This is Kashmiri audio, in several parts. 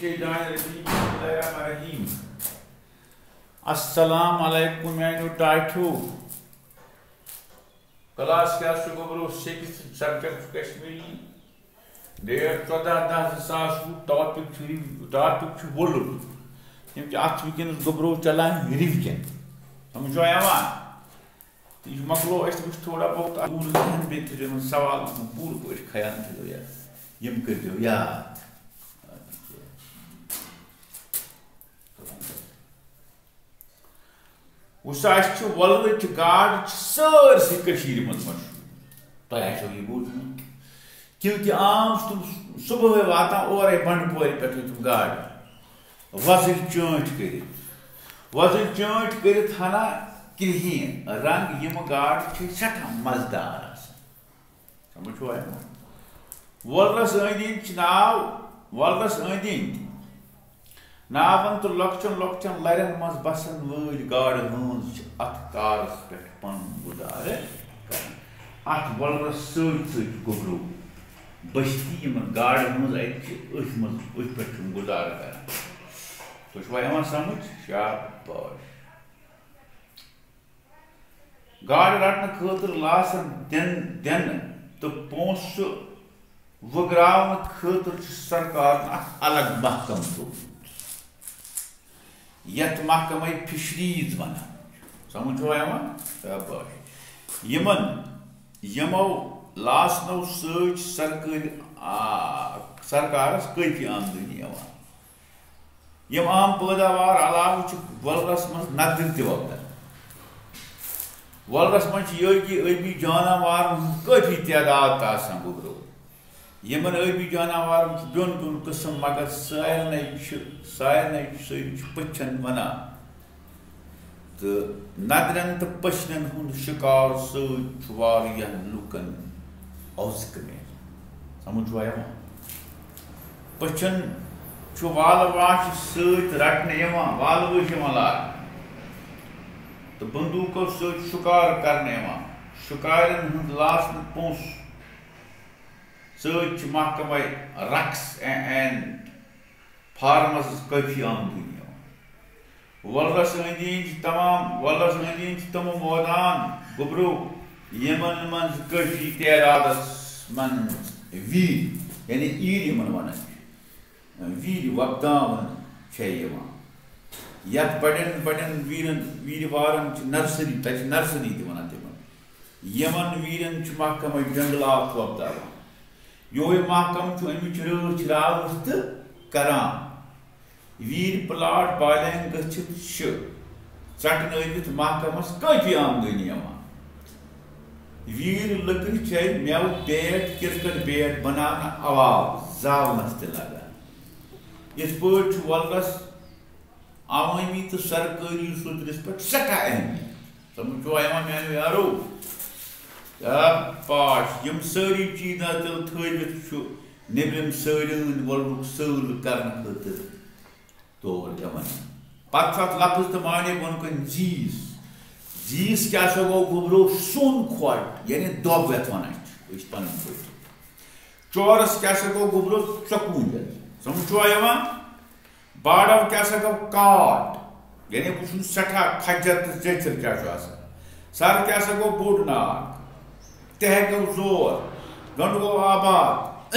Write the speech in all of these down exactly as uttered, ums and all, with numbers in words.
الشیطان الرجیم۔ بسم اللہ الرحمن الرحیم۔ السلام علیکم میانیو ٹاٹھیو۔ کلاس کیٛاہ چھُ گوٚبرو؟ سِکِستھ، سبجیکٹ چھُ کشمیری۔ ڈیٹ ژۄداہ دَہ زٕ ساس وُہ، ٹاپک چھُ ری-، ٹاپک چھُ وُلُر۔ یِم چھِ اَتھ وٕنکیٚنَس گوٚبرو چلان ریوِجن۔ سمجھ چھُوا یِوان؟ تہٕ یہِ مۄکلو اَسہِ وٕچھ تھوڑا بہت اَتھ پوٗرٕ ذہن، بیٚیہِ تھٲیزیو یِمَن سوال پوٗرٕ پٲٹھۍ خیال تھٲیزیو یاد۔ یِم کٔرۍزیو یاد۔ وٕچھ سا، اَسہِ چھِ وۄلرٕچ گاڈ چھِ سٲرسٕے کٔشیٖرِ منٛز مشہوٗر۔ تۄہہِ آسیو یہِ بوٗزمُت۔ کیونکہ عام چھِ تِم صُبحٲے واتان اورَے بنٛڈٕ پورِ پٮ۪ٹھٕے تِم گاڈٕ۔ وۄزٕلۍ چٲنٛٹھۍ کٔرِتھ۔ وۄزٕلۍ چٲنٛٹھۍ کٔرِتھ ہنا کرٛہِنۍ رنٛگ۔ یِم گاڈٕ چھِ سٮ۪ٹھاہ مَزٕدار آسان۔ سمجھ چھُوا یِوان؟ وۄلرَس أنٛدۍ أنٛدۍ چھِ ناو، وۄلرَس أنٛدۍ أنٛدۍ ناون تہٕ لۄکچن لۄکچن لرٮ۪ن منٛز بسن وٲلۍ گاڈٕ ہٲنز چھِ اتھ کارس پٮ۪ٹھ پنُن گُزارٕ کران۔ اتھ وۄلرس سۭتۍ سۭتۍ گوٚبرو بستی یِمن گاڈٕ ہٲنز اتہِ چھِ، أتھۍ منٛز، أتھۍ پٮ۪ٹھ چھِ یِم گُزارٕ کران۔ تُہۍ چھُوا یِوان سمجھ؟ شاباش۔ گاڈٕ رٹنہٕ خٲطرٕ لاسن دِن-، دِنہٕ تہٕ پونٛسہٕ وٕگراونہٕ خٲطرٕ چھُ سرکارن اکھ الگ محکمہٕ ترٛوومُت، یتھ محکمے فشریز ونان چھِ۔ سمجھ چھُوا یِوان؟ شاباش۔ یِمن، یِمو لاسنو سۭتۍ چھِ سرکٲرۍ، آ، سرکارس کٲفی آمدنی یِوان۔ یِم اہم پٲداوار علاوٕ چھِ وۄلرس منٛز ندٕرۍ تہِ وۄپدان۔ وۄلرس منٛز چھِ یٲگی ٲبی جاناوارن ہُنٛد کٲفی تعداد تہٕ آسان گوٚبرو۔ یِمن ٲبی جاناوارن چھُ بیوٚن بیوٚن قٕسم، مگر سارنٕے چھِ، سارنٕے چھِ، سٲری چھِ پٔچھن ونان۔ تہٕ ندرٮ۪ن تہٕ پٔچھنٮ۪ن ہُنٛد شِکار سۭتۍ چھُ واریاہ لوٗکن اوزکہٕ میلان۔ سمجھ چھُوا یِوان؟ پٔچھن چھُ والہٕ واچھِ سۭتۍ رٹنہٕ یِوان، والہٕ وٲچھ یِوان لاگنہٕ تہٕ بندوٗقو سۭتۍ شِکار کرنہٕ یِوان۔ شِکارٮ۪ن ہُنٛد لاسنہٕ پونٛسہٕ سۭتۍ چھِ محکمے رقص اینڈ فارمس کٲفی آمدنی یِوان۔ وۄلرس أنٛدۍ أنٛدۍ چھِ تمام، وۄلرس أنٛدۍ أنٛدۍ چھِ تِم مٲدان گوٚبرو، یِمن منٛز کٲفی تعدادس منٛز ویٖرۍ، یعنی ایٖرۍ یِمن ونان چھِ، ویٖرۍ وۄپداونہٕ چھےٚ یِوان۔ یتھ بڑٮ۪ن بڑٮ۪ن ویٖرن، ویٖرۍ وارن چھِ نرسری، تتہِ چھِ نرسری تہِ ونان تِمن۔ یِمن ویٖرٮ۪ن چھُ محکمہٕ جنگلات وۄپداوان۔ یِہوٚے محکمہٕ چھُ اَمِچ رٲچھ راوَٹھ تہٕ کران۔ ویٖرۍ پلاٹ بالٮ۪ن گٔژھِتھ چھِ ژٹنٲوِتھ محکمس کٲفی آمدنی یِوان۔ ویٖرۍ لٔکرِ چھے مٮ۪وٕ بیٹ، کرکٹ بیٹ بناونہٕ علاوٕ زالنس تہِ لگان۔ یِتھ پٲٹھۍ چھُ وۄلرس عوٲمی تہٕ سرکٲری سوٚترِس پٮ۪ٹھ سٮ۪ٹھاہ اہمیت۔ سمجھ چھُوا یِوان میانیو یارو؟ شاباش، یِم سٲری چیٖز تیٚلہِ تھٲوِتھ چھُ نیٚبرِم سٲرِن وۄلرُک سٲل کرنہٕ خٲطرٕ تور یِوان۔ پتہٕ چھُ اتھ لفظ تہٕ معنی بۄن کُن زیٖس۔ زیٖس کیٛاہ سا گوٚو گوٚبرو؟ سوٚن کھۄڈ، یعنی دۄب یتھ ونان چھِ أسۍ پنٕنۍ پٲٹھۍ۔ چورس کیٛاہ سا گوٚو گوٚبرو؟ ژۄکوٗنجل۔ سمجھ چھُوا یِوان؟ باڈو کیٛاہ سا گوٚو؟ کاٹ، یعنی بہٕ چھُس سٮ۪ٹھاہ کھجر تہٕ زیچھر کیٛاہ چھُ آسان۔ سر کیٛاہ سا گوٚو؟ بوٚڑ ناگ۔ تہہ گوٚو زور، گنٛڈ گوٚو آباد،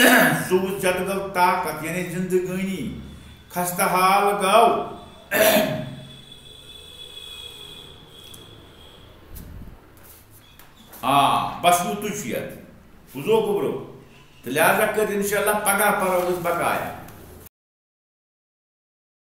سوٗز زیادٕ گوٚو طاقت، یعنی زندگٲنی۔ خستہٕ حال گوٚو۔ آ، بس یُتُے چھُ یتھ۔ بوٗزو گوٚبرو؟ تہٕ لہذا کٔرۍ انشاءاللہ پگاہ پرو أسۍ بقایا۔